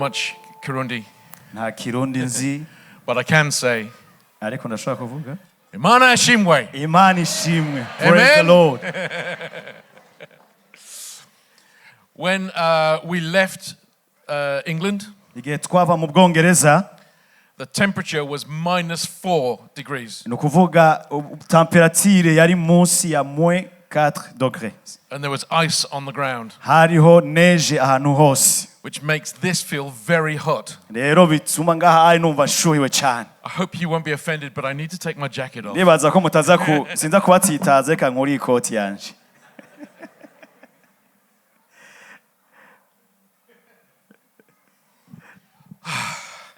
much Kirundi, Nta Kirundi nzi, but I can say, ariko ndashobora kuvuga. Imana ishimwe. Imana ishimwe. Praise the Amen. Lord. When we left England, Igihe twava mu Bwongereza, the temperature was -4 degrees. Ni ukuvuga temperature yari munsi ya -4 degrés. And there was ice on the ground, Hariho neige ahantu hose, which makes this feel very hot. Rero bituma ngaha ari numva nshuhiwe cyane. I hope you won't be offended, but I need to take my jacket off. Ndibaza ko mutaza ku sinza kubatsitaza, reka nkuri ikoti yanje.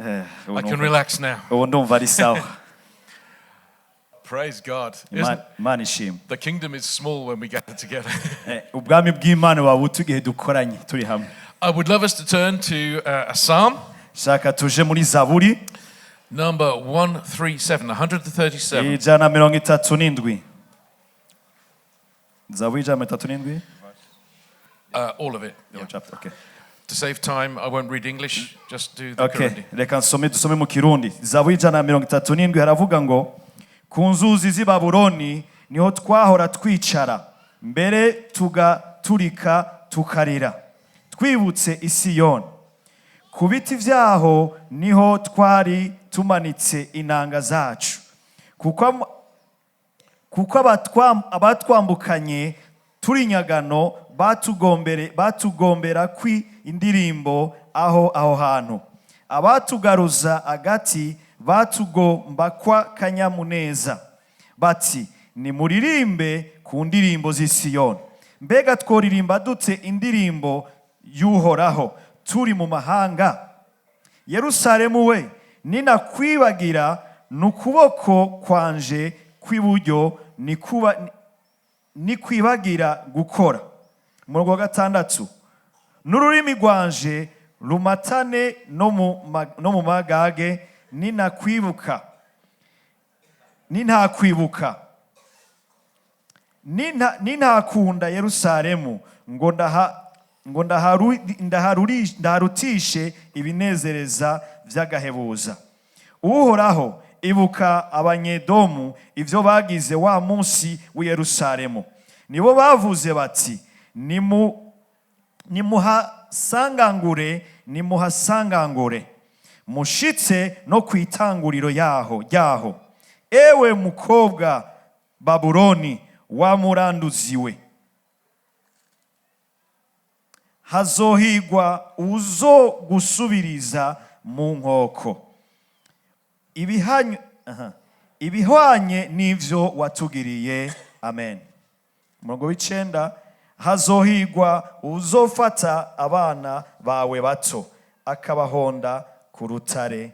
I can relax now. Ubu ndumva ari sawa. Praise God. Imana ishimwe. The kingdom is small when we gather together. Ubwami bw'Imana buba buto igihe dukoranye turi hamwe. I would love us to turn to a psalm, Shaka tuje muri Zaburi number 137, 137. 137, Zaburi 137. All of it. Yeah. Chapter, okay. To save time, I won't read English, just do the Okay, Kirundi. reka nsome, dusome mu Kirundi. Zaburi 137 haravuga ngo: "Ku nzuzi z'i Babuloni niho twahora twicara, mbere tugaturika tukarira twibutse Isiyoni. Ku biti vyaho niho twari tumanitse inanga zacu, kuko abatwambukanye turi inyagano batugombera kwi indirimbo aho hantu. Abatugaruza agati batugomba kwa kanyamuneza, bati: 'Nimuririmbe ku ndirimbo z'i Siyoni.' Mbega tworirimba dute indirimbo y'Uhoraho turi mu mahanga? Yerusalemu we, ninakwibagira n'ukuboko kwanje kw'iburyo nikwibagira gukora." Umurongo wa gatandatu: "N'ururimi rwanje rumatane no mu magage, ninakwibuka, nintakwibuka, nintakunda Yerusalemu ngo ndaharutishe ibinezereza vy'agahebuza. Uhoraho, ibuka Abanyedomu, ivyo bagize wa munsi w'i Yerusalemu. Nibo bavuze bati: 'Nimuhasangangure, nimuhasangangure, mushitse no ku itanguriro yaho ryaho.' Ewe mukobwa Babuloni wamuranduziwe, hazohigwa uzogusubiriza mu nkoko ibihwanye n'ivyo watugiriye." Amen. Umurongo w'icenda: "Hazohigwa uzofata abana bawe bato akabahonda ku rutare."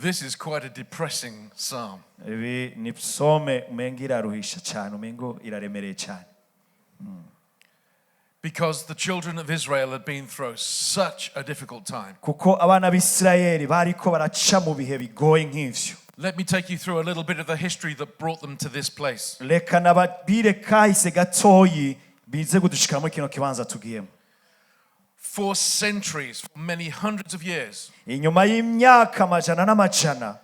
This is quite a depressing psalm. Ibi ni psaume umenga iraruhisha cyane, umengo iraremereye cyane. Because the children of Israel had been through such a difficult time. Kuko abana b'Isirayeli bariko baraca mu bihe bigoye nk'ivyo. Let me take you through a little bit of the history that brought them to this place. Reka nababwire kahise gatoyi bize kudushikana muri kino kibanza tugiyemo. For centuries, for many hundreds of years, Inyuma y'imyaka amajana n'amajana,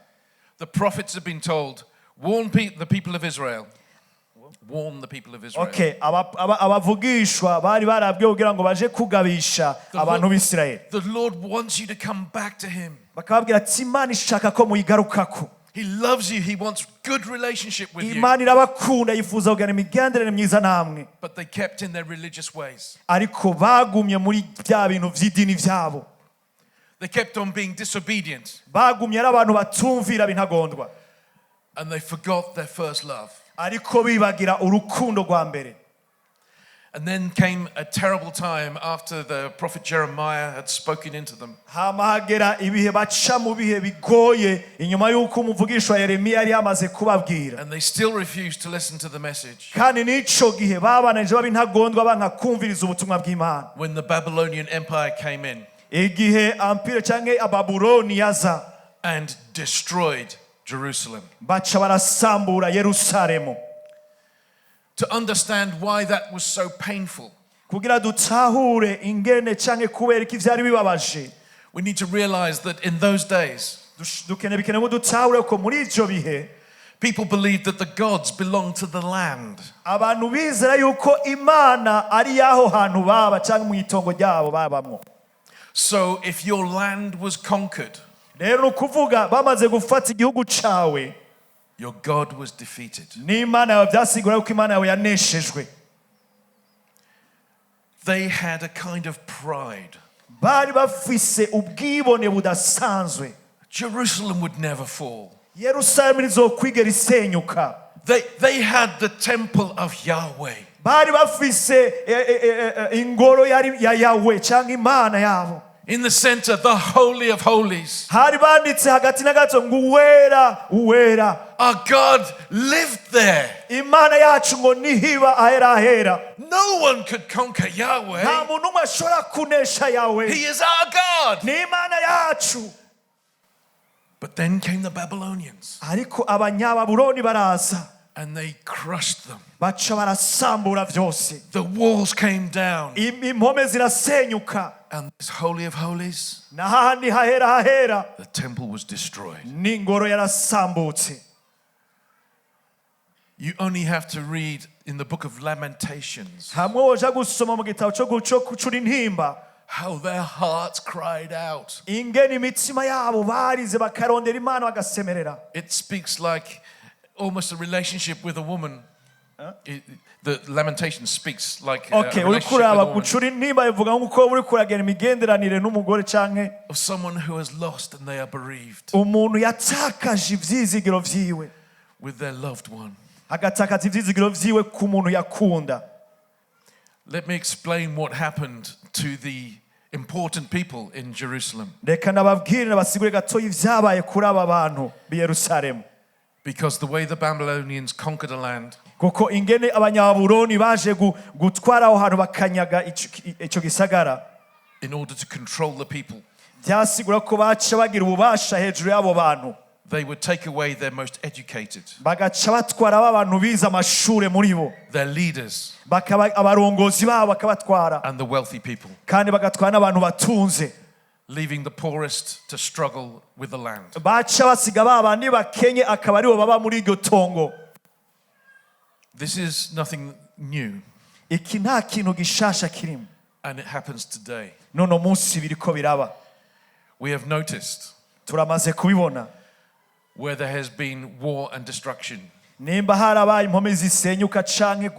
the prophets have been told, warn the people of Israel. Warn the people of Israel. Okay, abavugishwa bari barabwiwe kugira ngo baje kugabisha abantu b'Isirayeli. The Lord wants you to come back to him. Bakababwira ati: "Imana ishaka ko muyigarukako." He loves you. He wants good relationship with you. Imana irabakunda, yifuza kugirana imigenderanire myiza namwe. But they kept in their religious ways. Ariko bagumye muri bya bintu vy'idini vyabo. They kept on being disobedient. Bagumye ari abantu batumvira bintagondwa. And they forgot their first love. Ariko bibagira urukundo rwa mbere. And then came a terrible time after the prophet Jeremiah had spoken into them. Hama hagera ibihe baca mu bihe bigoye inyuma y'uko umuvugishwa Yeremiya yari yamaze kubabwira. And they still refused to listen to the message. Kandi n'ico gihe babananije baba intagondwa, banka kumviriza ubutumwa bw'Imana. When the Babylonian Empire came in Igihe empire canke Ababuloni yaza and destroyed Jerusalem. baca barasambura Yerusalemu. To understand why that was so painful, Kugira dutahure ingene canke kubera iki vyari bibabaje, we need to realize that in those days, dukeneye bikenewe ko dutahure ko muri ivyo bihe, people believed that the gods belonged to the land. Abantu bizera yuko Imana ari y'aho hantu baba canke mu itongo ryabo babamwo. So if your land was conquered, Rero ni ukuvuga bamaze gufata igihugu cawe, your God was defeated. n'Imana yawe vyasigura yuko Imana yawe yaneshejwe. They had a kind of pride. Bari bafise ubwibone budasanzwe. Jerusalem would never fall. Yerusalemu ntizokwigera isenyuka. They had the temple of Yahweh. Bari bafise ingoro yari ya Yawe cyangwa Imana yabo. In the center, the Holy of Holies. Hari banditse hagati na gato ngo uwera uwera. Our God lived there. Imana yacu ngo nihiba ahera ahera. No one could conquer Nta Yahweh. muntu umwe ashobora kunesha Yawe. He is our God. Ni Imana yacu. But then came the Babylonians Ariko Abanyababuloni baraza, and they crushed them. Baca barasambura vyose. The walls came down, Impome zirasenyuka, and this Holy of Holies, na hahandi hahera hahera, the temple was destroyed. N'ingoro yarasambutse. You only have to read in the book of Lamentations Hamwe woja gusoma mu gitabo cyo gucura intimba, how their hearts cried out. Ingene imitima yabo barize bakarondera Imana bagasemerera. It speaks like almost a relationship with a woman. The Lamentation speaks like a Okay, uriko relationship with uraba a woman, gucura intimba bivuga nk'uko uri kuragena imigenderanire n'umugore canke of someone who has lost and they are bereaved umuntu yatakaje ivyizigiro vyiwe, with their loved one. Agatakaza ivyizigiro vyiwe ku muntu yakunda. Let me explain what happened to the important people in Jerusalem, Reka nababwire nabasigure gatoya ivyabaye kuri aba bantu b'i Yerusalemu, because the way the Babylonians conquered a land kuko ingene Abanyababuloni baje gutwara aho hantu bakanyaga ico gisagara, in order to control the people, byasigura ko baca bagira ububasha hejuru y'abo bantu, they would take away their most educated, bagaca batwara ba bantu bize amashure muri bo, their leaders, bakaba abarongozi babo bakabatwara, and the wealthy people, kandi bagatwara n'abantu batunze, leaving the poorest to struggle with the land. Baca basiga ba bandi bakenye akaba aribo baba muri iryo tongo. This is nothing new, Iki nta kintu gishasha kirimo, and it happens today. None munsi biriko biraba. We have noticed Turamaze kubibona, where there has been war and destruction, nimba harabaye impome zisenyuka canke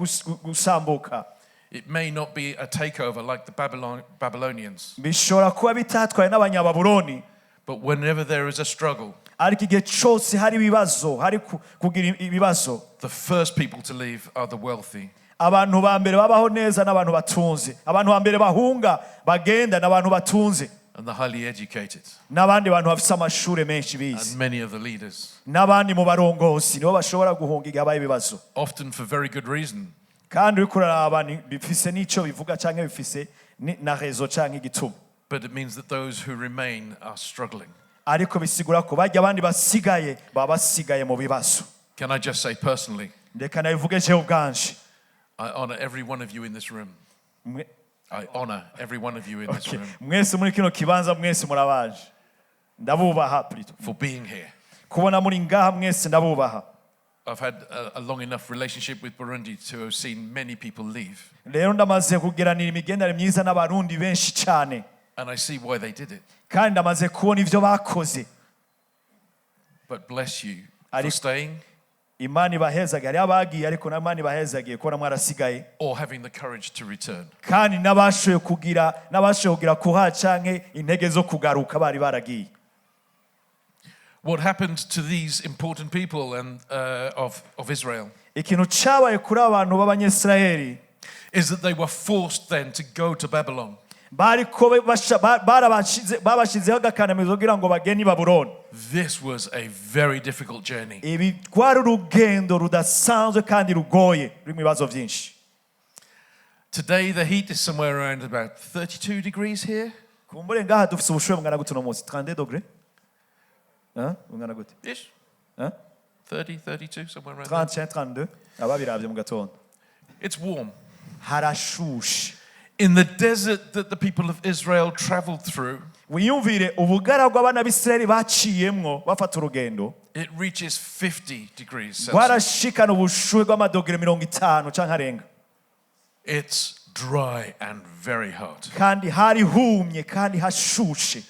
gusambuka, it may not be a takeover like the Babylonians, bishobora kuba bitatwaye n'Abanyababuloni, but whenever there is a struggle, ariko igihe cose hari ibibazo hari kugira ibibazo, the first people to leave are the wealthy. Abantu ba mbere babaho neza n'abantu batunze, abantu ba mbere bahunga bagenda n'abantu batunze, and the highly educated n'abandi bantu bafise amashure menshi bize, and many of the leaders, n'abandi mu barongozi nibo bashobora guhunga igihe habaye ibibazo. Often for very good reason. Kandi uriko uraraba bifise n'ico bivuga canke bifise na raison canke igituma. But it means that those who remain are struggling. Ariko bisigura ko barya abandi basigaye baba basigaye mu bibazo. Can I just say personally, Reka nabivuge jewe ubwanje. I honor every one of you in this room. I honor every one of you in this Okay. room Mwese muri kino kibanza mwese murabaje ndabubaha plutôt. For being here. Kubona muri ngaha mwese ndabubaha. I've had a long enough relationship with Burundi to have seen many people leave, Rero ndamaze kugiranira imigenderanire myiza n'Abarundi benshi cyane, and I see why they did it. Kandi ndamaze kubona ivyo bakoze. But bless you for staying Imana ibahezagiye hariho abagiye ariko na Imana ibahezagiye kubona mwarasigaye, or having the courage to return. Kandi n'abashoboye kugira kuha canke intege zo kugaruka bari baragiye. What happened to these important people and of Israel Ikintu cabaye kuri abantu b'Abanyisiraheli is that they were forced then to go to Babylon. Bariko babashizeho agakandamizo kugira ngo bagende i Babuloni. This was a very difficult journey. Ibi rwari urugendo rudasanzwe kandi rugoye rurimo ibibazo byinshi. Today, the heat is somewhere around about 32 degrees here Kumbure ngaha dufise ubushuhe bungana gute uno munsi? 32 degrés. Hein? Bungana gute? Ish. Huh? 30, 32, somewhere around there. 31 32 ababiravye mu gatondo. It's warm. Harashushe. In the desert that the people of Israel traveled through, Wiyumvire ubugaragwa abana b'Isirayeli baciyemwo bafata urugendo, it reaches 50 degrees Celsius. Rwarashikana ubushuhe bw'amadogere 50 canke arenga. It's dry and very hot. Kandi hari humye kandi hashushe.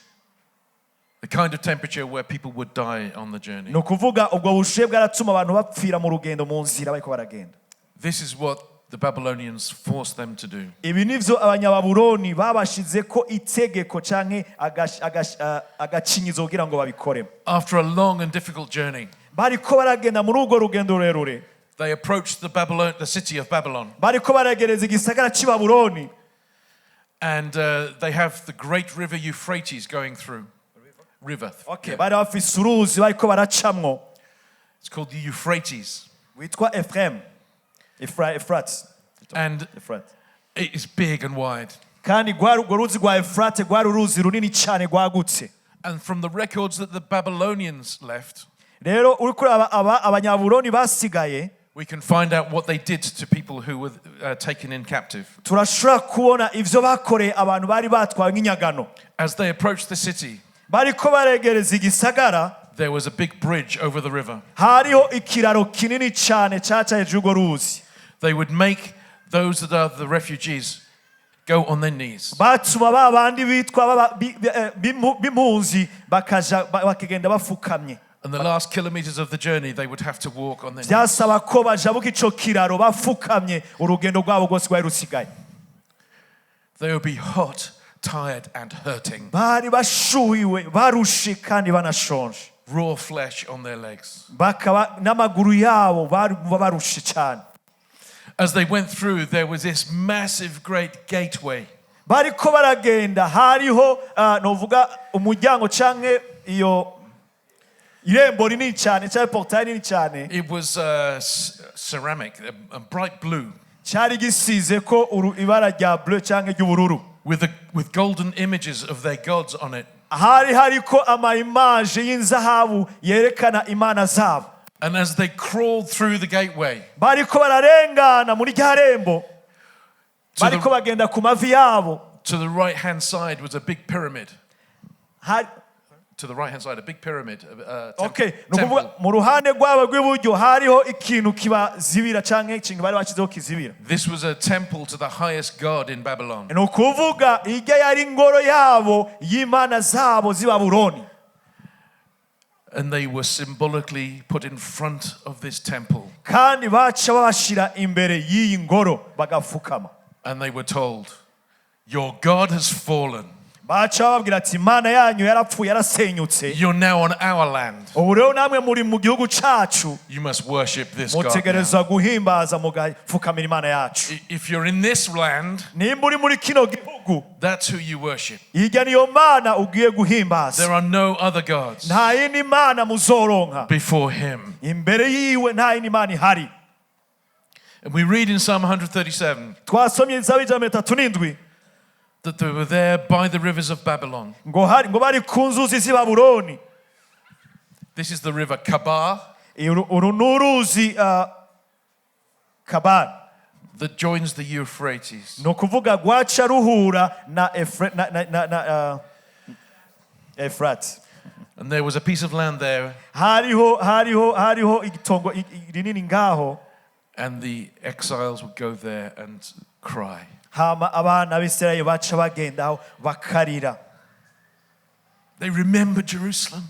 The kind of temperature where people would die on the journey. Ni ukuvuga ubwo bushuhe bwaratuma abantu bapfira mu rugendo, mu nzira bariko baragenda. This is what the Babylonians forced them to do. Ibi nivyo Abanyababuloni babashize ko itegeko canke agacinyizo kugira ngo babikore. After a long and difficult journey, Bariko baragenda muri urwo rugendo rurerure, they approached the city of Babylon, bariko baragereza igisagara c'i Babuloni, and they have the great river Euphrates going through. River. Okay, Yeah. bari bafise uruzi bariko baracamwo. It's called the Euphrates. Witwa Efrem, Efrat. And Efrat. it is big and wide. Kandi rwari urwo ruzi rwa Efrate, rwari uruzi runini cyane rwagutse. And from the records that the Babylonians left, Rero uriko uraba aba Abanyabuloni basigaye, we can find out what they did to people who were taken in captive. Turashobora kubona ivyo bakoreye abantu bari batwawe nk'inyagano. As they approached the city, Bariko baregereza igisagara, there was a big bridge over the river. Hariho ikiraro kinini cyane caca hejuru y'urwo ruzi. They would make those that are the refugees go on their knees. Batuma ba bandi bitwa b'impunzi bakaja bakagenda bafukamye. And the last kilometers of the journey, they would have to walk on their knees. Byasaba ko bajabuka ico kiraro bafukamye, urugendo rwabo rwose rwari rusigaye. They would be hot, tired, and hurting. Bari bashuhiwe, barushe kandi banashonje. Raw flesh on their legs. Bakaba n'amaguru yabo bari barushe cyane. As they went through, there was this massive, great gateway. Bariko baragenda, hariho novuga umuryango canke iyo irembo rinini cyane cyangwa portail nini cyane. It was ceramic, a bright blue, Cyari gisize ko ibara rya bleu cyangwa ry'ubururu, with golden images of their gods on it. Hari hariko ama image y'inzahabu yerekana imana zabo. And as they crawled through the gateway, Bariko bararengana muri rya rembo, to bariko the, bagenda ku mavi yabo, to the right hand side was a big pyramid. To the right hand side, a big pyramid. Okay, ni ukuvuga Temple. mu ruhande rwabo rw'iburyo hariho ikintu kibazibira canke ikintu bari bashyizeho kizibira. This was a temple to the highest god in Babylon. Ni ukuvuga irya yari ingoro yabo y'imana zabo z'i Babuloni. And they were symbolically put in front of this temple. Kandi baca babashira imbere y'iyi ngoro bagafukama. And they were told, "Your God has fallen. Baca bababwira ati imana yanyu yarapfuye, yarasenyutse. You're now on our land. Ubu rero namwe muri mu gihugu cacu. You must worship this God now. Mutegerezwa guhimbaza mugapfukamira imana yacu. If you're in this land, Nimba uri muri kino gihugu, that's who you worship. Hirya niyo mana ugiye guhimbaza. There are no other gods Nta yindi mana muzoronka before him." imbere yiwe, nta yindi mana ihari. And we read in Psalm 137 Twasomye Zaburi 137 that they were there by the rivers of Babylon. Ngo hari ngo bari ku nzuzi z'i Babuloni. This is the river Kabar Uru ni uruzi Kabari that joins the Euphrates. Ni ukuvuga rwaca ruhura na Efrati. And there was a piece of land there, Hariho itongo rinini ngaho, and the exiles would go there and cry. Hama abana b'Isirayeli baca bagendaho bakarira. They remember Jerusalem,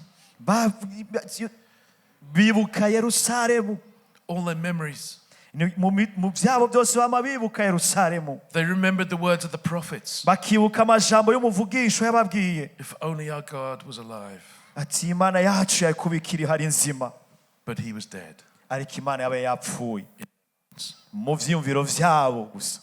Bibuka Yerusalemu. All their memories. Ni mu byabo byose bama bibuka Yerusalemu. They remembered the words of the prophets. Bakibuka amajambo y'umuvugisho yababwiye. If only our God was alive. Ati imana yacu yakubikira ihari nzima. But he was dead. Ariko imana yaba yapfuye mu vyiyumviro vyabo gusa.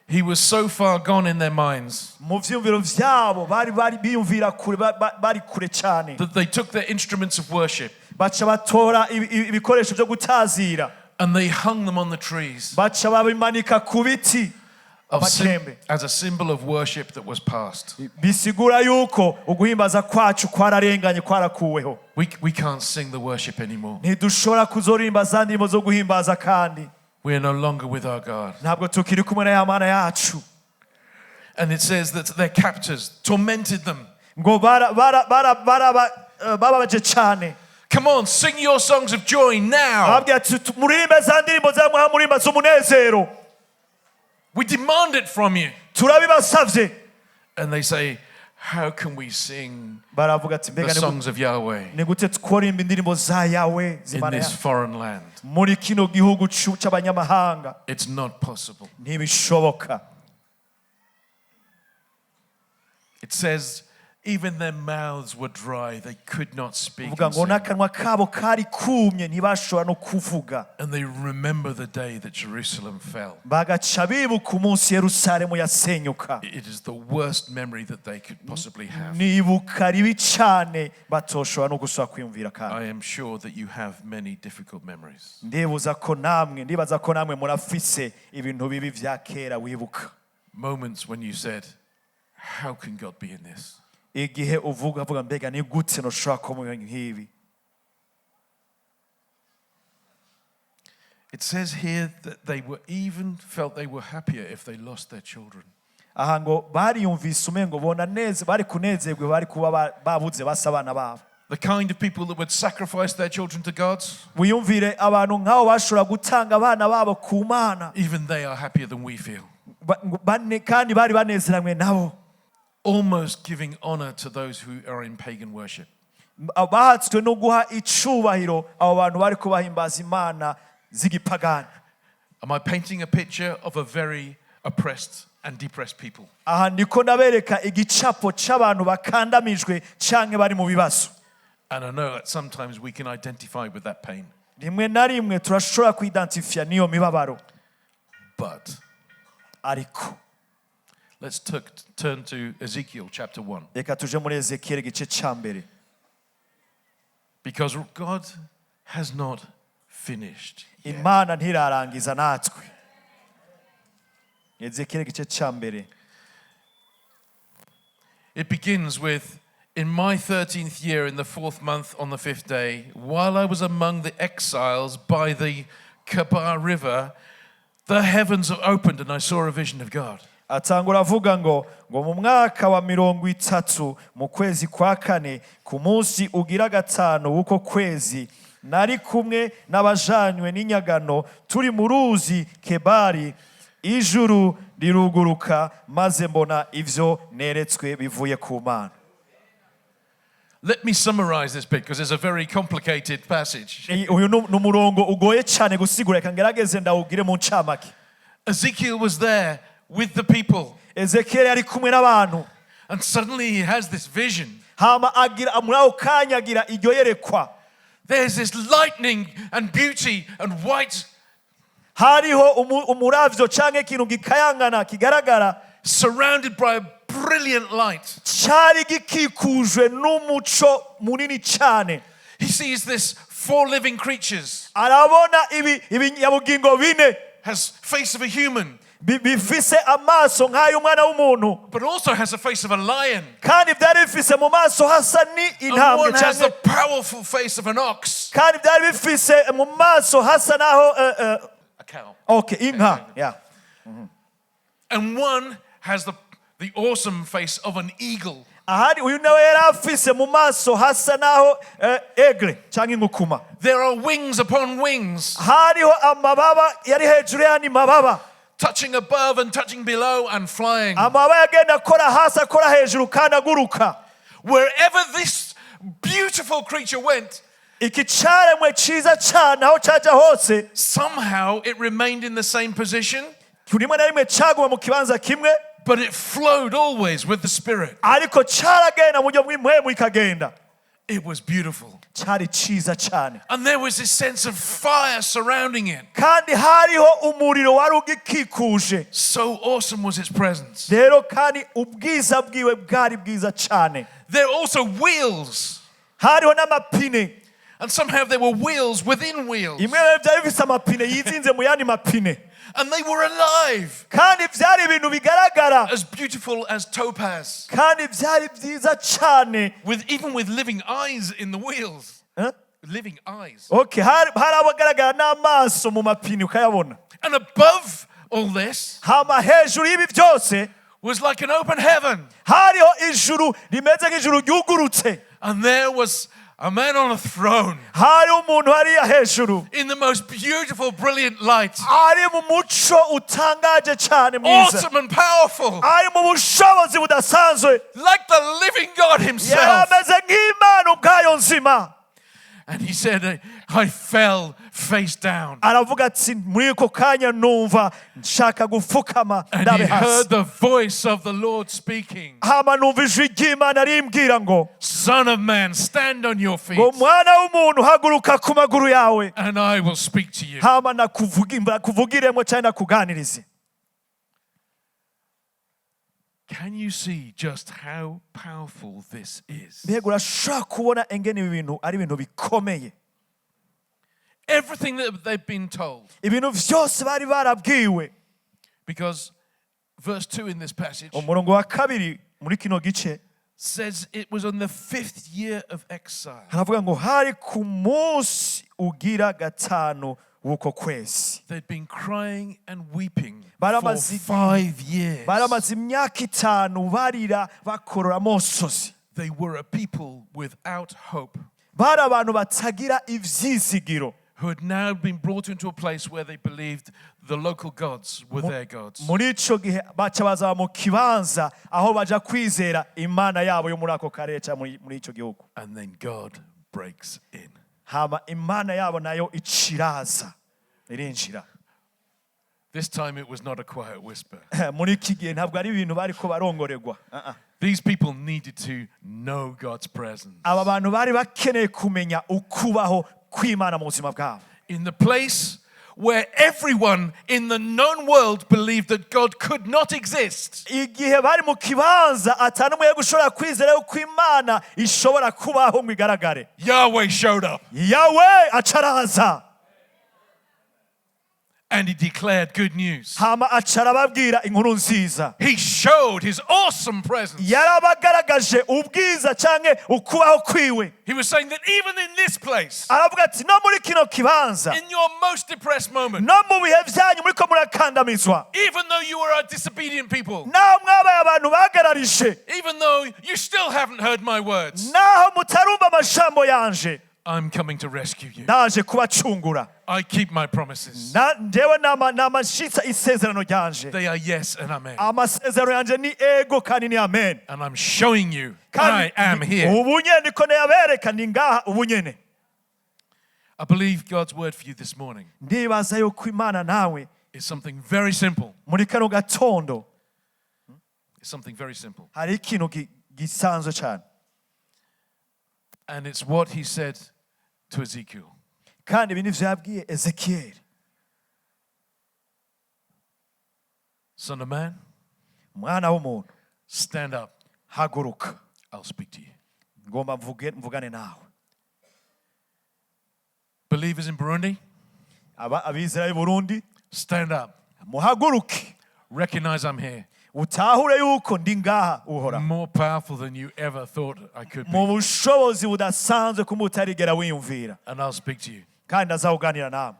He was so far gone in their minds Mu vyiyumviro vyabo bari biyumvira kure, bari kure cyane, that they took their instruments of worship baca batora ibikoresho byo gutazira, and they hung them on the trees baca babimanika ku biti amakembe, as a symbol of worship that was past. Bisigura yuko uguhimbaza kwacu kwararenganye, kwarakuweho. We can't sing the worship anymore. Ntidushobora kuzoririmba za ndirimbo zo guhimbaza kandi. We are no longer with our God. Ntabwo tukiri kumwe na ya mana yacu. And it says that their captors tormented them. Ngo bababaje cyane. Come on, sing your songs of joy now. Ababwira ati muririmbe za ndirimbo za murimba z'umunezero. We demand it from you. Turabibasavye. And they say, "How can we sing Baravuga ati the mbega songs of Yahweh ni gute tworimba indirimbo za Yawe in z'Imana this yacu foreign land? muri kino gihugu c'abanyamahanga? It's not possible." Ntibishoboka. It says, even their mouths were dry, they could not speak. Uvuga And ngo sing. N'akanwa kabo kari kumye ntibashobora no kuvuga. And they remember the day that Jerusalem fell. Bagaca bibuka umunsi Yerusalemu yasenyuka. It is the worst memory that they could possibly have. Nibuka ribi cane batoshobora no gusubira kwiyumvira kandi. I am sure that you have many difficult memories. Ndibuza ko namwe ndibaza ko namwe murafise ibintu bibi vya kera wibuka. Moments when you said, "How can God be in this?" Igihe uvuga avuga mbega ni gute noshobora kuba mu bintu nk'ibi? It says here that they were even felt they were happier if they lost their children. Aha ngo bariyumvise umengo bona neza bari kunezerwa bari kuba babuze basa abana babo. The kind of people that would sacrifice their children to gods, Wiyumvire abantu nk'abo bashobora gutanga abana babo ku mana. Even they are happier than we feel. Ngo kandi bari banezeranywe nabo. Almost giving honor to those who are in pagan worship. Bahatswe no guha icubahiro abo bantu bari kubahimbaza imana z'igipagani. Am I painting a picture of a very oppressed and depressed people? Aha ndiko ndabereka igicapo c'abantu bakandamijwe canke bari mu bibazo. And I know that sometimes we can identify with that pain. Rimwe na rimwe turashobora kwidantifiya n'iyo mibabaro. But Ariko let's turn to Ezekiel chapter 1. Reka tuje muri Ezekiyeli igice ca mbere. Because God has not finished yet. Imana ntirarangiza natwe. Ezekiyeli igice ca mbere. It begins with, "In my 13th year, in the fourth month, on the fifth day, while I was among the exiles by the Kebar River, the heavens opened and I saw a vision of God." Atangura avuga ngo mu mwaka wa 30 mu kwezi kwa kane ku munsi ugira gatanu w'uko kwezi nari kumwe n'abajanywe n'inyagano turi mu ruzi Kebari ijuru riruguruka maze mbona ivyo neretswe bivuye ku Mana. Let me summarize this bit because it's a very complicated passage. Uyu ni umurongo ugoye cyane gusigura reka ngerageze ndawugire mu ncamake. Ezekiel was there with the people, Ezekiyeli ari kumwe n'abantu. And suddenly he has this vision. Hama agira muri ako kanya agira iryo yerekwa. There's this lightning and beauty and white Hariho umuravyo canke ikintu gikayangana kigaragara surrounded by a brilliant light. Cari gikikujwe n'umuco munini cane. He sees this four living creatures, Arabona ibi ibinyabugingo bine has face of a human, bifise amaso nk'ay'umwana w'umuntu but also has a face of a lion. Kandi byari bifise mu maso hasa ni And intambwe one has canke the powerful face of an ox, kandi byari bifise mu maso hasa naho a cow. Okay, inka, yeah. And one has the awesome face of an eagle. Ahari uyu nawe yari afise mu maso hasa naho aigle canke inkukuma. There are wings upon wings, Hariho amababa yari hejuru y'andi mababa touching above and touching below and flying. Amababa yagenda akora hasi akora hejuru kandi aguruka. Wherever this beautiful creature went, Iki caremwe ciza cane aho caja hose somehow it remained in the same position, rimwe na rimwe caguma mu kibanza kimwe but it flowed always with the Spirit. Ariko caragenda mu buryo bw'impwemu ikagenda. It was beautiful. Cari ciza cane. And there was this sense of fire surrounding it. Kandi hariho umuriro wari ugikikuje. So awesome was its presence. Rero kandi ubwiza bwiwe bwari bwiza cane. There are also wheels. Hariho n'amapine. And somehow there were wheels within wheels. Imwe rero byari bifise amapine yizinze mu yandi mapine. And they were alive, Kandi byari ibintu bigaragara as beautiful as topaz, kandi byari byiza cane. With even with living eyes in the wheels. Huh? Living eyes. Okay, hari abagaragara n'amaso mu mapine ukayabona. And above all this Hama hejuru y'ibi byose was like an open heaven. Hariho ijuru rimeze nk'ijuru ryugurutse. And there was a man on a throne Hari umuntu hariya hejuru in the most beautiful, brilliant light, ari mu muco utangaje cyane mwiza, awesome and powerful, ari mu bushobozi budasanzwe, like the living God yari himself. ameze nk'Imana ubwayo nzima. And he said, "I fell face down." Aravuga ati muri ako kanya numva nshaka gupfukama And ndabe he hasi. heard the voice of the Lord speaking, Hama numva ijwi ry'Imana rimbwira ngo, "Son of man, stand on your feet, ngo mwana w'umuntu haguruka ku maguru yawe, and I will speak to you." hama nakuvugiremo cyangwa nakuganirize. Can you see just how powerful this is? Mbega urashobora kubona engene ibi bintu ari ibintu bikomeye? Everything that they've been told. Ibintu byose bari barabwiwe. Because verse 2 in this passage Umurongo wa kabiri muri kino gice says it was on the fifth year of exile. haravuga ngo hari ku munsi ugira gatanu w'uko kwezi. They'd been crying and weeping for 5 years. Baramaze imyaka 5 barira bakorora amosozi. They were a people without hope Bari abantu batagira ivyizigiro, who had now been brought into a place where they believed the local gods were their gods. Muri ico gihe baca bazaba mu kibanza aho baja kwizera imana yabo yo muri ako karere cyangwa muri ico gihugu. And then God breaks in. Hama Imana yabo nayo iciraza irinjira. This time it was not a quiet whisper. Muri iki gihe ntabwo ari ibintu bariko barongorerwa. Ah, ah. These people needed to know God's presence. Aba bantu bari bakeneye kumenya ukubaho kw'Imana mu buzima bwabo. In the place where everyone in the known world believed that God could not exist, Igihe bari mu kibanza atanumwe gushobora kwizera yuko Imana ishobora kubaho ngo igaragare, Yahweh showed up Yawe acaraza and he declared good news. Hama aca arababwira inkuru nziza. He showed his awesome presence. Yarabagaragaje ubwiza canke ukubaho kwiwe. He was saying that even in this place, Aravuga ati no muri kino kibanza, in your most depressed moment, no mu bihe byanyu muriko murakandamizwa, even though you are a disobedient people, naho mwabaye abantu bagararije, even though you still haven't heard my words, naho mutarumva amajambo yanje, I'm coming to rescue you. Ndaje kubacungura. I keep my promises. Njyewe nama nshitsa isezerano ryanje. They are yes and amen. Amasezerano yanje ni ego kandi ni amen. And I'm showing you Kandi I am here. ubu nyene niko nayabereka ni ngaha ubu nyene. I believe God's word for you this morning Ndibaza yuko Imana nawe is something very simple. muri kano gatondo It's something very simple. hari ikintu gisanzwe cyane. And it's what he said to Ezekiel. Kandi ibi nivyo yabwiye Ezekiyeli. Son of man, Mwana w'umuntu, stand up. haguruka, I'll speak to you. Ngomba mvuge mvugane nawe. Believers in Burundi, Aba abizera b'i Burundi, stand up. Muhaguruke. Recognize I'm here. Utahure yuko ndi ngaha uhora More powerful than you ever thought I could mu be. bushobozi budasanzwe kumbe utarigera wiyumvira. And I'll speak to you. Kandi azawuganira nawe.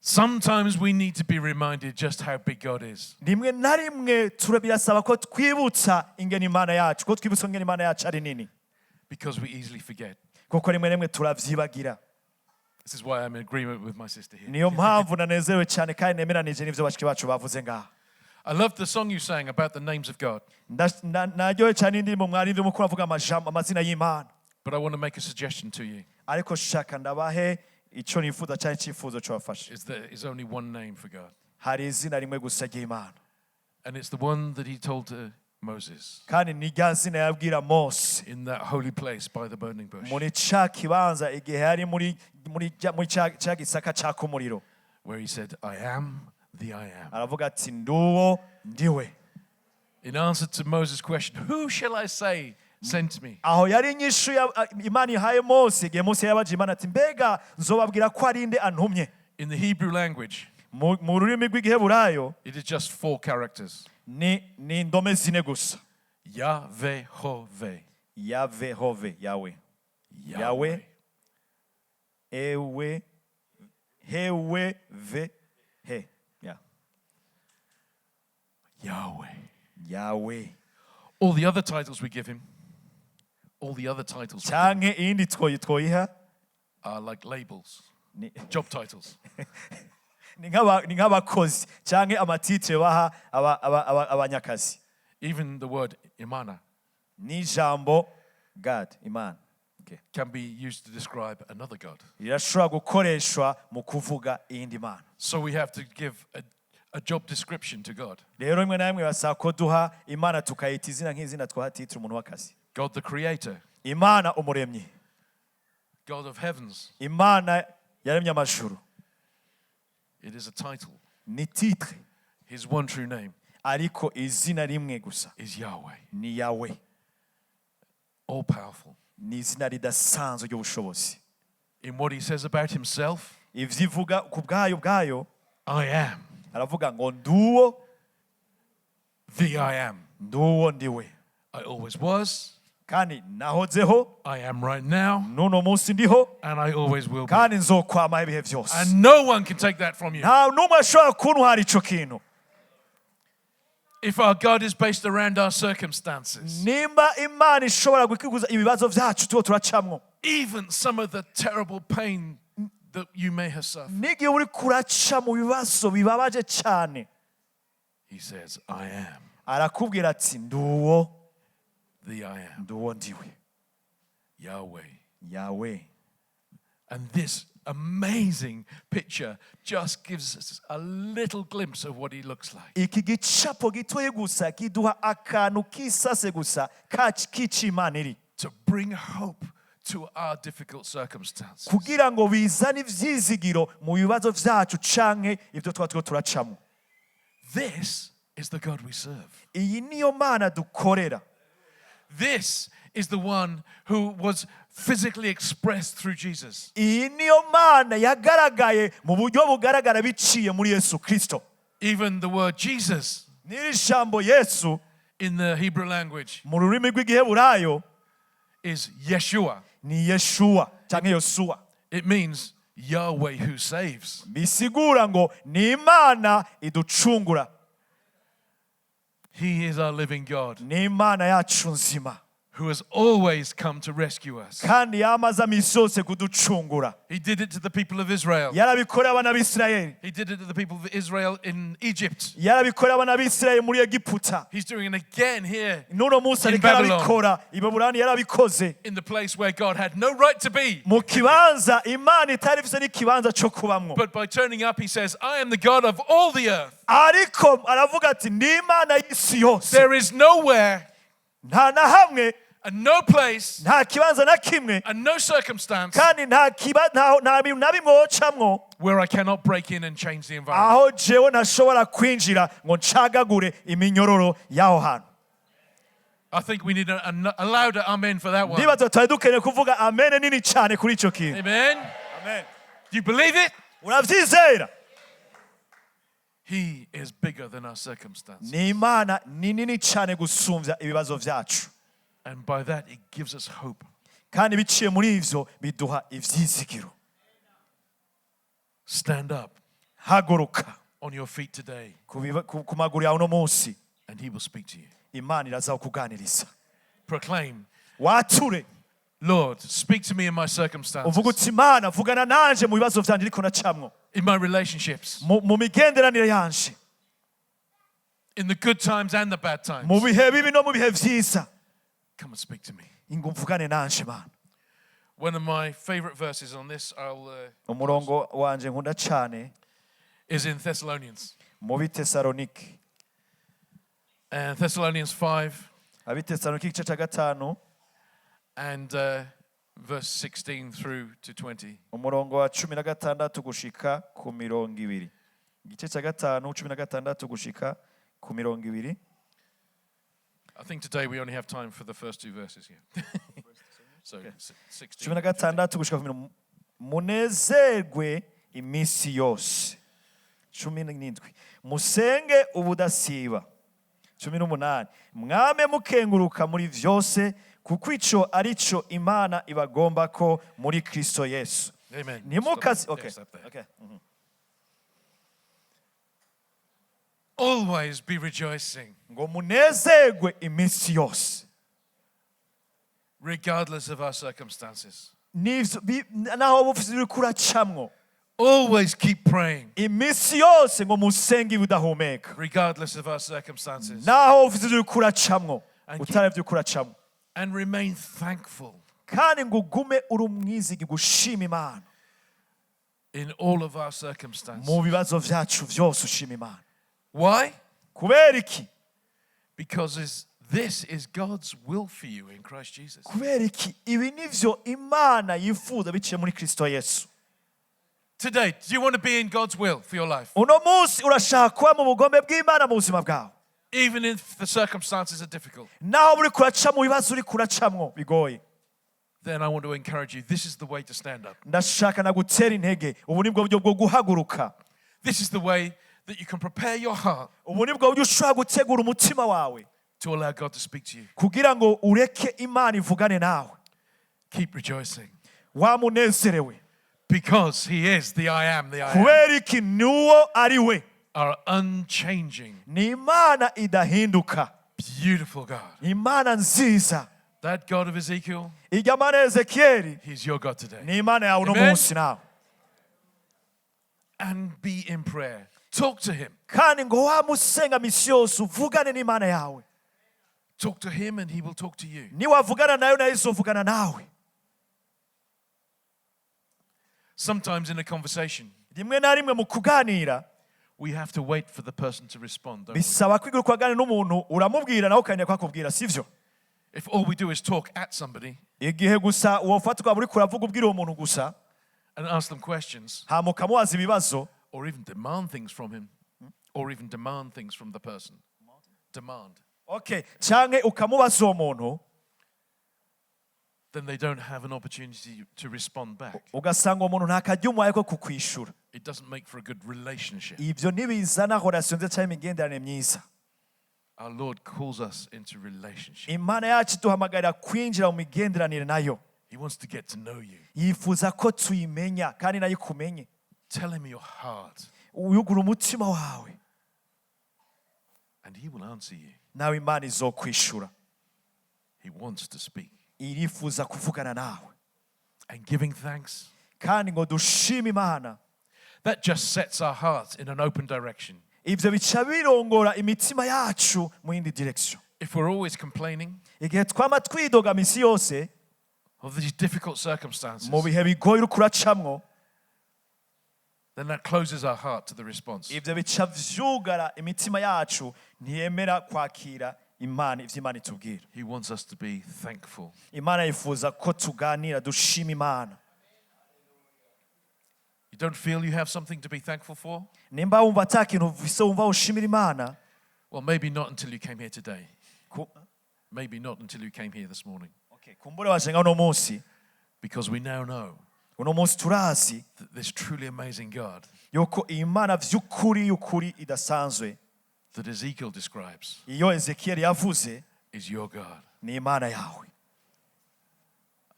Sometimes we need to be reminded just how big God is. Rimwe na rimwe birasaba ko twibutsa ingene Imana yacu ko twibutsa ingene Imana yacu ari nini, Because we easily forget. Kuko rimwe na rimwe turavyibagira. This is why I'm in agreement with my sister here. Niyo mpamvu nanezerewe cyane kandi nemeranije n'ivyo bashiki bacu bavuze ngaha. I love the song you sang about the names of God, Naryohewe cyane n'indirimbo mwaririmbye muko muravuga amajambo amazina y'Imana. But I want to make a suggestion to you. Ariko shaka ndabahe ico nifuza cyane icyifuzo cobafasha. Is there is only one name for God. Hari izina rimwe gusa ry'Imana. And it's the one that he told to Moses Kandi ni rya zina yabwira Mose in that holy place by the burning bush, muri ca kibanza igihe yari muri ca gisaka caka umuriro, where he said, "I am the I am." Aravuga ati nduwo ndiwe. In answer to Moses' question, "Who shall I say sent me?" Aho yari inyishu Imana ihaye Mose igihe Mose yabaje Imana ati mbega nzobabwira ko ari nde antumye? In the Hebrew language, Mu rurimi rw'igiheburayo, it is just four characters. ni indome zine gusa. Yahweh. Yavehove, Yawe. Yahweh. Ewe, hewe, ve, he. Yeah. Yahweh. Yawe. All the other titles we give him, all the other titles we give Canke iyindi twoyiha are like labels, ni job titles. ni nk'abakozi canke ama titres baha abanyakazi. Even the word Imana N'ijambo God, Imana, okay, can be used to describe another God. Rirashobora gukoreshwa mu kuvuga iyindi mana. So we have to give a job description to God. Rero rimwe na rimwe basaba ko duha Imana tukayita izina nk'izina twaha titre umuntu w'akazi. God the Creator, Imana umuremyi, God of heavens. Imana yaremye amajuru. It is a title. Ni titre. His one true name Ariko izina rimwe gusa is Yahweh, ni Yawe. All powerful. Ni izina ridasanzwe ry'ubushobozi. In what he says about himself, Ivyo ivuga ku bwayo bwayo, I am aravuga ngo nduwo, the I am. Nduwo ndiwe. I always was, Kandi nahozeho, I am right now, n'uno munsi ndiho, and I always will be. Kandi nzokwamaho ibihe byose. And no one can take that from you. Nta n'umwe ashobora kuntwara ico kintu. If our God is based around our circumstances, Nimba Imana ishobora gukwiguza ibibazo vyacu tuba turacamwo, even some of the terrible pain that you may have suffered, n'igihe uri kuraca mu bibazo bibabaje cyane, he says, I am arakubwira ati nduwo, the I am, nduwo ndiwe. Yahweh. Yawe. And this amazing picture just gives us a little glimpse of what he looks like. Iki gicapo gitoye gusa kiduha akantu k'isase gusa k'ico Imana iri, To bring hope to our difficult circumstances. Kugira ngo bizane ivyizigiro mu bibazo vyacu canke ivyo tuba turiko turacamo. This is the God we serve. Iyi niyo Mana dukorera. This is the one who was physically expressed through Jesus. Iyi niyo Mana yagaragaye mu buryo bugaragara biciye muri Yesu Kristo. Even the word Jesus N'iri jambo Yesu in the Hebrew language mu rurimi rw'igiheburayo is Yeshua. Ni Yeshuwa canke Yosuwa. It means Yahweh who saves. Bisigura ngo ni Imana iducungura. He is our living God Ni Imana yacu nzima, who has always come to rescue us. Kandi yamaze amisi yose kuducungura. He did it to the people of Israel. Yarabikoreye abana b'Isirayeli. He did it to the people of Israel in Egypt. Yarabikoreye abana b'Isirayeli muri Egiputa. He's doing it again here N'uno munsi in ariko Babylon. arabikora i Babuloni yarabikoze, in the place where God had no right to be. Mu kibanza Imana itari ifise n'ikibanza cyo kubamwo. But by turning up, he says, I am the God of all the earth. Ariko aravuga ati ndi Imana y'isi yose. There is nowhere Nta na hamwe, and no place nta kibanza na kimwe, and no circumstance kandi nta kiba nta bintu na bimwe wocamwo where I cannot break in and change the environment. Aho jewe ntashobora kwinjira ngo ncagagure iminyororo y'aho hantu. I think we need a louder amen for that one. Ndibaza twari dukeneye kuvuga amene nini cyane kuri icyo kintu. Amen. Amen. Do you believe it? Urabyizera? He is bigger than our circumstances. Ni Imana ni nini cyane gusumbya ibibazo byacu. And by that, it gives us hope. Kandi biciye muri ivyo biduha ivyizigiro. Stand up Haguruka on your feet today, ku maguru yawe uno munsi, and He will speak to you. Imana iraza kukuganiriza. Proclaim, Wature. Lord, speak to me in my circumstances, Uvuga uti Imana vugana nanje mu bibazo vyanje ndiko nacamwo, in my relationships, mu migenderanire yanje, in the good times and the bad times. Mu bihe bibi no mu bihe vyiza. Come and speak to me. Ingo mvugane nanje Mana. One of my favorite verses on this Umurongo wanje nkunda cane is in Thessalonians. mu Bitesalonike. And Thessalonians 5 Abitesalonike igice ca 5, and verse 16 through to 20. umurongo wa 16 gushika ku 20, igice cya 5, 16 gushika ku 20. I think today we only have time for the first two verses here. So 16. 16 gushika ku mirongo. Munezerwe iminsi yose. 17, musenge ubudasiba. 18, mwame mukenguruka muri vyose kuko ico ari cyo Imana ibagomba ko muri Kristo Yesu. Amen. Ntimukazi Stop. Okay. Yeah, stop there. Okay. Always be rejoicing, Ngo munezerwe iminsi yose. Regardless of our circumstances. N'ivyo- bi- naho woba ufise uriko uracamwo. Always keep praying, Iminsi yose ngo musenge ibudahumeka. Regardless of our circumstances. Naho ufise ibyo uriko uracamwo And utaravye uriko uracamwo. And remain thankful Kandi ngo ugume uri umwizigi gushima Imana. In all of our circumstances. Mu bibazo vyacu vyose ushima Imana. Why? Kubera iki? Because this is God's will for you in Christ Jesus. Kubera iki? Ibi nivyo Imana yifuza biciye muri Kristo Yesu. Today, do you want to be in God's will for your life? Uno munsi urashaka kuba mu bugombe bw'Imana mu buzima bwawe? Even if the circumstances are difficult, Naho uri kuraca mu bibazo uri kuracamwo bigoye, then I want to encourage you. This is the way to stand up. Ndashaka nagutera intege, ubu nibwo buryo bwo guhaguruka. This is the way that you can prepare your heart Ubu nibwo buryo ushobora gutegura umutima wawe to allow God to speak to you. Kugira ngo ureke Imana ivugane nawe. Keep rejoicing Wamunezerewe. Because He is the I am, the I am, Kubera iki? Niwo ari we. Our unchanging, Ni Imana idahinduka. Beautiful God. Imana nziza. That God of Ezekiel, Irya Mana ya Ezekiyeli He's your God today. ni Imana yawe uno Amen. munsi nawe. And be in prayer. Talk to Him. Kandi ngo wamusenga misi yose uvugane n'Imana yawe. Talk to Him and He will talk to you. Niwavugana nayo nayo izovugana nawe. Sometimes in a conversation, Rimwe na rimwe mu kuganira, we have to wait for the person to respond, don't we? Bisaba kwiga uri kuganira n'umuntu uramubwira nawe ukarindira ko akubwira, sivyo? If all we do is talk at somebody Igihe gusa wofatwa ukaba uriko uravuga ubwira uwo muntu gusa and ask them questions hama ukamubaza ibibazo or even demand things from him or even demand things from the person, demand, okay canke ukamubaza uwo muntu, then they don't have an opportunity to respond back. Ugasanga uwo muntu nta karyo umuhaye ko kukwishura. It doesn't make for a good relationship. Ivyo ntibizana relation nziza canke imigenderanire myiza. Our Lord calls us into relationship. Imana yacu iduhamagarira kwinjira mu migenderanire nayo. He wants to get to know you. Yifuza ko tuyimenya kandi nayo ikumenye. Tell him your heart, Uyugura umutima wawe, and he will answer you. Nawe Imana izokwishura. He wants to speak. Irifuza kuvugana nawe. And giving thanks, Kandi ngo dushime Imana, that just sets our hearts in an open direction. Ivyo bica birongora imitima yacu mu yindi direction. If we're always complaining Igihe twama twidoga misi yose of these difficult circumstances, mu bihe bigoye uriko uracamwo, then that closes our heart to the response. Ivyo bica vyugara imitima yacu ntiyemera kwakira Imana ivyo Imana itubwira. He wants us to be thankful. Imana yifuza ko tuganira dushima Imana. You don't feel you have something to be thankful for? Nimba wumva ata kintu ufise wumva ushimira Imana, Well, maybe not until you came here today. Ku- Maybe not until you came here this morning. Okay, kumbure waje nga uno munsi. Because we now know Uno munsi turazi that this truly amazing God yuko iyi Mana vy'ukuri y'ukuri idasanzwe that Ezekiel describes iyo Ezekiyeli yavuze is your God. Ni Imana yawe.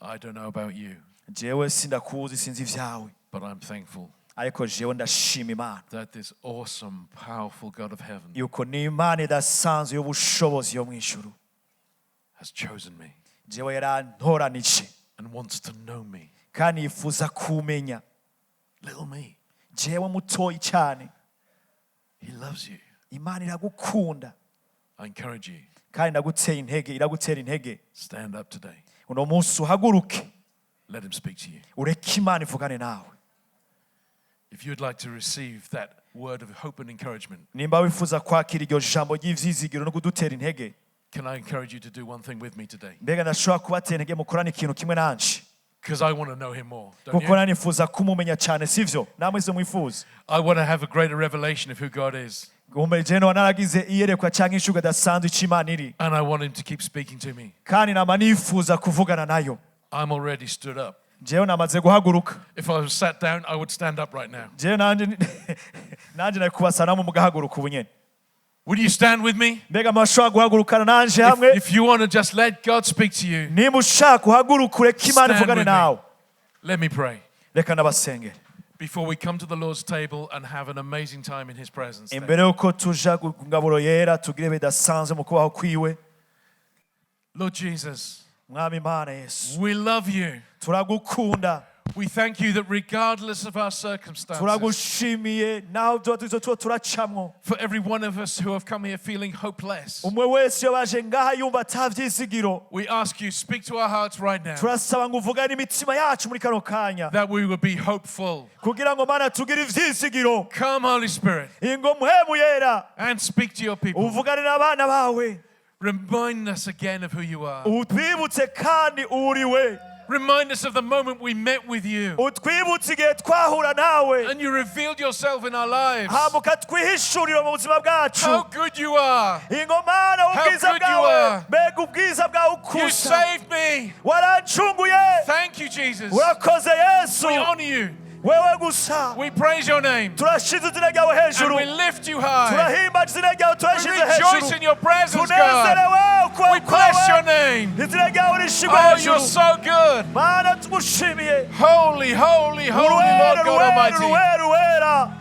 I don't know about you, Jewe sindakuzi sinzi ivyawe, but I'm thankful ariko jewe ndashima Imana that this awesome, powerful God of heaven yuko ni Imana idasanzwe y'ubushobozi yo mu ijuru has chosen me jewe yarantoranije and wants to know me. Kandi yifuza kumenya. Little me. Jewe mutoyi cyane. He loves you. Imana iragukunda. I encourage you, Kandi ndaguteye intege iragutera intege. Stand up today. Uno munsi uhaguruke. Let him speak to you. Ureke Imana ivugane nawe. If you'd like to receive that word of hope and encouragement, Nimba wifuza kwakira iryo jambo ry'ivyizigiro no kudutera intege, can I encourage you to do one thing with me today? Mbega ndashobora kubatera intege mukorane ikintu kimwe nanje? Because I want to know him more. Don't Kuko you? nanifuza kumumenya cyane sivyo? Namwe ivyo mwifuza? I want to have a greater revelation of who God is. Guhumera jewe naragize iyerekwa cyangwa ishuga adasanzwe ic'Imana iri. And I want him to keep speaking to me. Kandi nama nifuza kuvugana nayo. I'm already stood up. Jewe namaze guhaguruka. If I was sat down, I would stand up right now. Jewe nanje nanje nari kubasa namwe mugahaguruka ubu nyene. Would you stand with me? Mbega mwashobora guhagurukana nanje hamwe? If you want to just let God speak to you, Nimba ushaka uhaguruka ureke Imana stand ivugane with me. nawe. Let me pray. Reka ndabasengere. Before we come to the Lord's table and have an amazing time in His presence then. Imbere yuko tuja ku ngaburo yera tugire bidasanzwe mu kubaho kwiwe. Lord Jesus, Mwami Imana Yesu, we love you. Turagukunda. We thank you that regardless of our circumstances, Turagushimiye naho tuba tuzo tuba turacamwo, for every one of us who have come here feeling hopeless, umwe wese iyo baje ngaha yumva atavyizigiro, we ask you, speak to our hearts right now turasaba ngo uvugane imitima yacu muri kano kanya that we would be hopeful. Kugira ngo Mana tugire ivyizigiro. Come, Holy Spirit, Ingo Mpwemu Yera, and speak to your people. Uvugane n'abana bawe. Remind us again of who you are. Utwibutse kandi uriwe. Remind us of the moment we met with you Utwibutse igihe twahura nawe and you revealed yourself in our lives. Hama ukatwihishurira mu buzima bwacu. How good you are. Ingo Mana, ubwiza Good you bwawe, are. mbega ubwiza bwawe You ukusa. saved me. Warancunguye. Thank you, Jesus. Urakoze Yesu. We honor you. Wewe gusa. We praise your name. Turashize izina ryawe And hejuru. we lift you high. Turahimbaza izina ryawe, We turashize rejoice hejuru. in your presence, God. Tunezerewe ukubaho We bless your kwawe. name. Izina ryawe rishimwe Oh, hejuru. you're so good. Mana, tugushimiye. Holy, holy, holy Uruwera, Lord God uruwera, Almighty. uruwera, uruwera.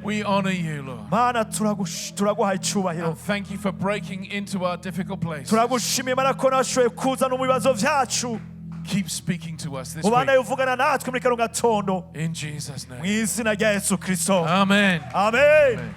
We honor you, Lord. Mana, turaguha icyubahiro. And thank you for breaking into our difficult place. Turagushimiye Mana ko nashoboye kuza no mu bibazo byacu. Keep speaking to us this Ubanaye week. Uvugana natwe muri kano gatondo. In Jesus' Mu name. izina rya Yesu Kirisito. Amen. Amen. Amen.